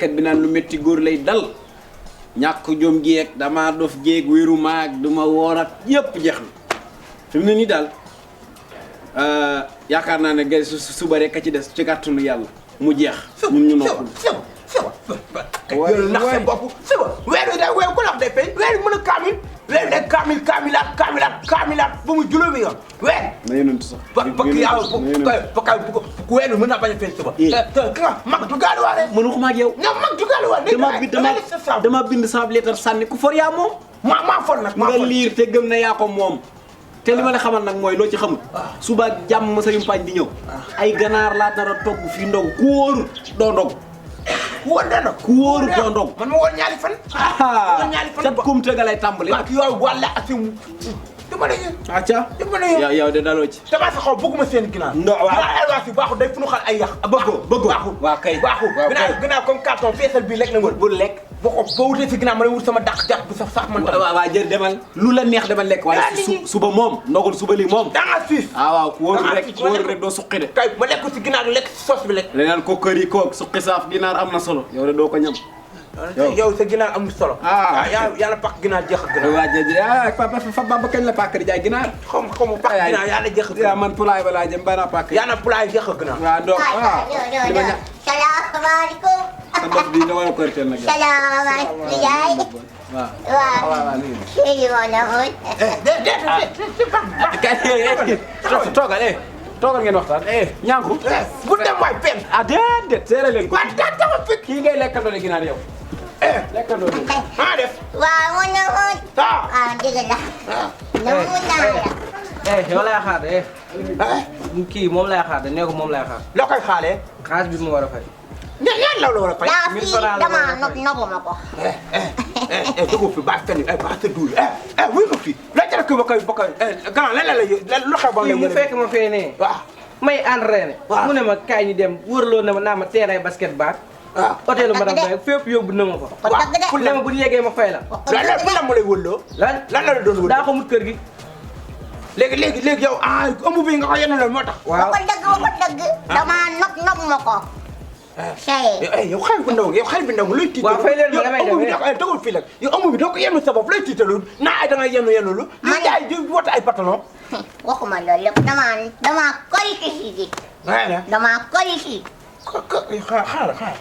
kat bi naan lu metti góor lay dal ñàkk jom geeg damaa dof geeg wéeru maag duma woor ak yëpp jeex na fi mu ne nii daal yaakaar naa ne gay suba rek a ci des ci kàttanu yàlla mu jeex ñun ñu noppal yow nax sa bopp suba weer wi day weer ku nax day fay weer mën a kaamil weer day kaamilaat ba mu juróomi yoon weer na yonentu sax bakk yàlla bu weer bi mën naa bañ a feeñ suba ki nga mag du gaaluwaale mënu ko maag yow non mag du gaaluwaale dama bind sa lettre sànni ku for yaa moom maa for nag nga liir te gëm na yaa ko moom te li ma la xamal nag mooy loo ci xamul suba jàmm sa yumpaañ di ñëw ay ganaar laa nar a togg fii ndog ku wóoru doo ndog wóor na nag ku wóoru doo ndog man ma woon ñaari fan cat kumte ga lay tàmbali ak yooyu wàlla ak dama ne acca yow de daloo ci dama sa xaw bëgguma seen ginaar elwas yi baaxul day fu nu xal ay yàq bëggoo waaw kay baaxul ginaar comme carton feesal bii lekk na nga bu lekk boo wutee si ginaar ma lay wut sama dàq jàpp bu sax man tam waaw jër demal lu la neex demal lekk waaye suba moom ndogul suba li moom danga siis waaw ku wóoru rek doo suqi de kay ma lekk ko si ginaar lekk si sos bi lekk leneen ko kër yi koog suqi saaf ginaar am na solo yow de doo ko ñam yow sa ginaar amul solo yàlla pak ginaar jeex ak ginaar waa jëj papa fa ba kañ la pak di jaay ginaar xam pak ginaar yàlla jeex ak ginaar man pulaay ba laa jëm bana pak yàlla pulaay jeex ak ginaar waaw donc salaamaaleykum sa bopp bi nga war a korteel nag salaamaaleykum yaay waaw léegi moo la woon toogal ngeen waxtaan Niankou bu dem waay pen déedéet seere leen ko dama fit kii ngay lekkandoo le ginaar yow lekkandoo le maa def waaw moo la woon dëgg la namu naa la yow lay xaar de kii moom lay xaar de nee ko moom lay xaar loo koy xaalee xaalis bi mu war a fay ñaan la war a fay daa fii dama nobu ma ko dugub fi baax fenn baax sa duul wuy ma fii la jara ko ba koy grand lan la lu xew ba kii mu fekk ma fee nee waaw may entraîné mu ne ma kaay ñu dem wërloo na ma naa ma terrain basket baa hôtel madame Baye fépp yóbbu na ma fa fu ne ma bu ñu yeggee ma fay la lan ma lay wëlloo lan la doon wëlloo daa xamul kër gi léegi yow ëmb bi nga ko yenn la moo tax waaw ko dëgg dama nob ma ko yow xale bu ndaw yow xale bu ndaw looy tiitalu waaw fay leen ma damay dem dogul fii nag yow ëmb bi doo ko yenn sa bopp looy tiitalu naa ay da nga yenn lu li jaay di wota ay pantalon waxuma loolu lépp dama korite si gi dama korite xaar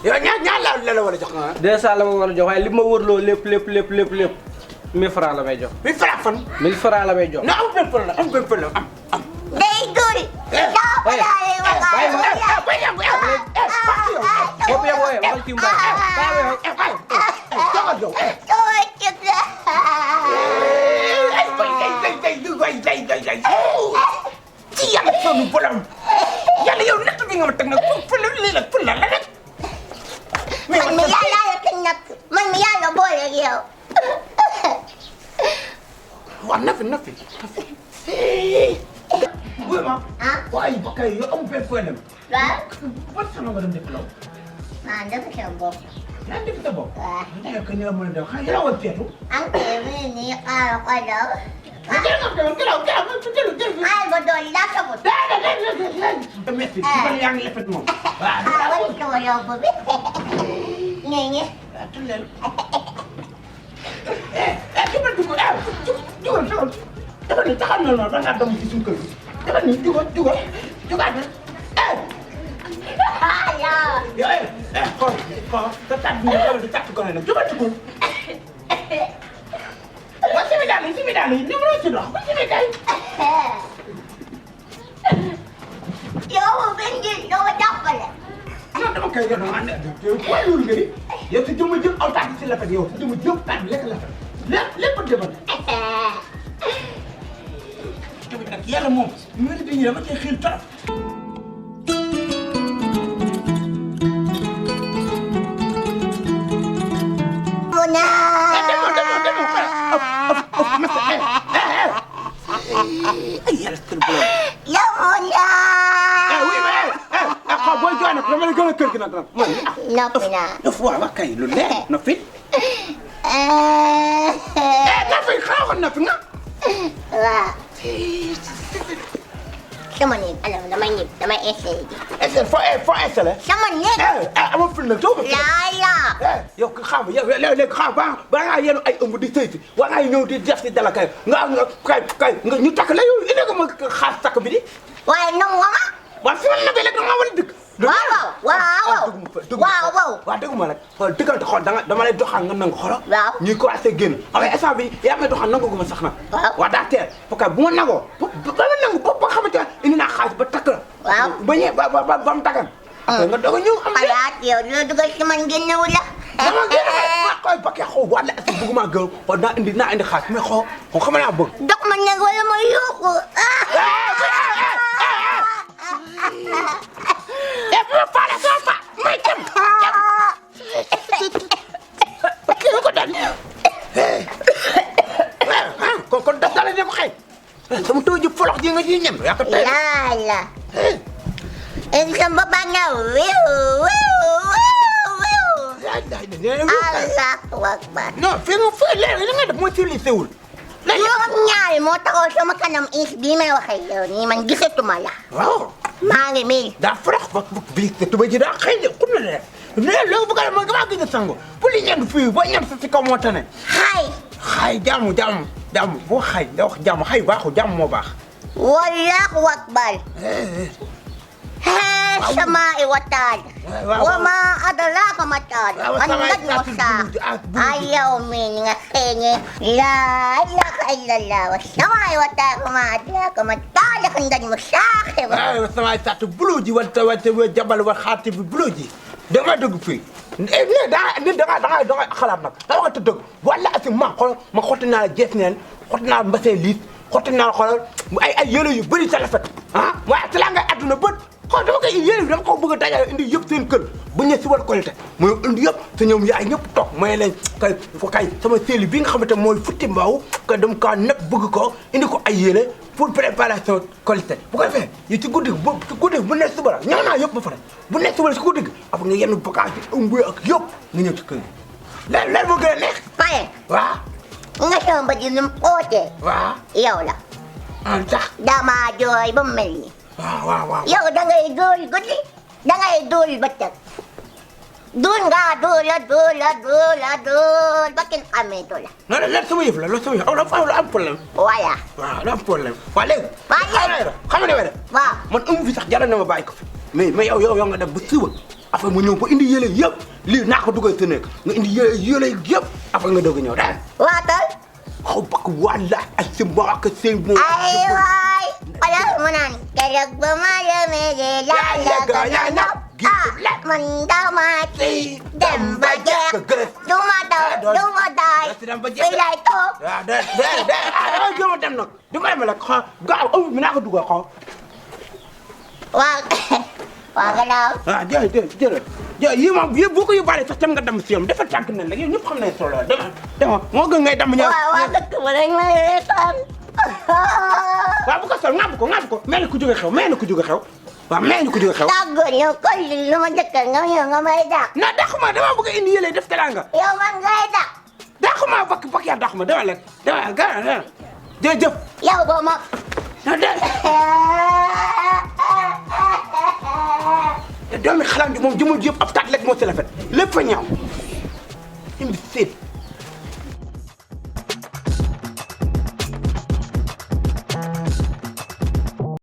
yow ñaar la war a jox nga 200 la ma war a jox waaye li ma wërloo lépp 1000 francs la may jox 1000 francs fan 1000 francs la may jox na am benn problème am day góori daa ko daale bopp yow waxal ci mbaa ci yàlla sonu bolam yàlla yow natt bi nga ma teg nag fële lii la fële la rek man mi yàlla la teg nag man mi yàlla boole ak yow waaw nafi wuy ma waaye ba kay yow amu benn problème waaw ban sama nga dem def law dafa sama bopp yaa def sa bopp nekk ni la mën a def xëy na woon feetu am kay mu ni xaaral ko daw ay ba doon daa sabut merci man yaa ngi lefet moom wala ko yóbbu bi ñi tulleel jugal taxal na noonu da ngaa dem ci suñu kër gi dafa ni jugaat na xool sa tat bi nga xamal di tat ko ne nag jugal waaw simi daal yi numéro ci dox ba simi kay yow benn doo jàppale non dama kay yow dama ne waaye loolu nga di yow sa jëmm jëm aw taat si la fet yow sa jëmm jëm taat bi lekk la fet lépp demal tamit nag yàlla moom mérite dañuy dama cee xiil trop booy jooy nag dama la gën a kër gi nag man noppi naa dafa waaw wax kay lu leer na fi na fi xaaxoon na fi nga waaw sama néeg alors damay essayé ji essayé foo essayé sama néeg ama fil nag doo laala yow xam yow léegi xam ba ngaa yenu ay ëmb di sëyti waa ngaa ñëw di def si dala kay nga kay nga ñu takk la yow indi nga ma xaas takk bi di waaye nangu nga ma waaw fi ma la nabee léegi da nga war a dëkk waaw dëgguma rek xool diggante xool dama lay doxaan nga nangu xolo waaw ñuy commencé génn waaye instant bi yaa may doxaan nangu gu ma sax na waaw daa teel parce que bu ma nangoo ba ma nangu ba xamante ne indi naa xaalis ba takk la waaw ba ñëwee ba mu takkan après nga doog a ñëw am xalaat yow dina dugal ci man génnewu la dama génn ma koy bakkee xaw wala est-ce que bëgguma gën xool naa indi xaalis mais xoo xam naa bëgg dox ma néeg wala ma yuuxu kon daf dala ne ko xëy sama tooy ji folox ji nga ji ñem yaa ko tey laala sama banga Allahu akbar non fi nga fi léegi li nga def mooy civilisé wul juróom ñaari moo taxaw sama kanam is bii may waxee yow nii man gisatuma la waaw maa ngi mii daa forox ba bii te tuba ji daa xëy de xum na de loolu bëgg a man damaa gën a sango bu li ñem fii boo ñem sa si kaw moo tane xay jàmm boo xay da wax jàmm xay baaxul jàmm moo baax Allahu akbar السماء والطارق وما أدراك ما الطارق النجم الثاقب اليوم نخيني لا إله إلا الله والسماء والطارق وما أدراك ما الطارق النجم الثاقب والسماء والطارق بلوجي والجبل والخاتم بلوجي dama dëgg fii da xalaat nag da waxati dëgg wala asi ma xotti naa la jees neen xotti naa mbasee liis xotti naa la xoolal ay yële yu bëri sa rafet ah waaye te laa ngay adduna bët xool dama koy yële bi dama ko bëgg a dajale indi yëpp seen kër bu ñëwee si wàllu qualité mooy indi yëpp te ñoom yaay ñëpp toog mooy leen kay sama séeli bi nga xamante mooy futti mbaaw kay dama kaa nepp bëgg ko indi ko ay yële pour préparation qualité bu ko defee yi ci guddi bu nekk suba la ñëw naa yëpp ba pare bu nekk suba la si guddi gi après nga yenn bagage yi ëmb ak yëpp nga ñëw ci kër gi lan moo gën a neex paye waaw nga sama ba ji num ootee waaw yow la tax dama jooy ba mu mel ni waaw yow da ngay dóor guddi da ngay dóor bëccëg dóor nga dóor ba kenn xàmmeetu la. loolu sama yëf la loolu sama yëf la am problème. voilà. waaw la am problème waaw léegi. xam nga ne de. waaw man amu fi sax jaral na ma bàyyi ko fi. mais yow nga def ba siwa après mu ñëw ba indi yële yëpp lii naa ko dugal sa nekk nga indi yële yëpp après nga doog a ñëw daal. waatal. xaw bakk wàlla ak si mbaa ak seen moom. ay waay. wala mu naan keroog ba ma demee de laa la gën a nopp. man dama ci dem ba jeex. du ma daw du ma daay. fii lay toog. waaw joma dem nag du ma dem rek xaw gaaw amul mi naa ko dugal xaw. waaw gannaaw. jërëjëf yii moom yii boo ko yóbbaale sax tam nga dem si yow dafa tànk nañ la yow ñëpp xam nañ solo dama moo gën ngay dem ñëw. waaw dëkk ma dañ may reetaan. waaw bu ko sol ŋàbb ko mel ni ku jóge xew waaw mel ni ku jóge xew. tàggoon yow kon lu ma jëkkal nga ñëw nga may dàq. non dàquma dama bëgg a indi yële def teraanga. yow man ngay dàq. dàquma bakk yaa dàquma dama lekk dama gàllankoor jërëjëf. yow boo ma. doomi xalaat bi moom jëmul yëpp ab taat lekk moo si la fet lépp fa ñaaw indi seet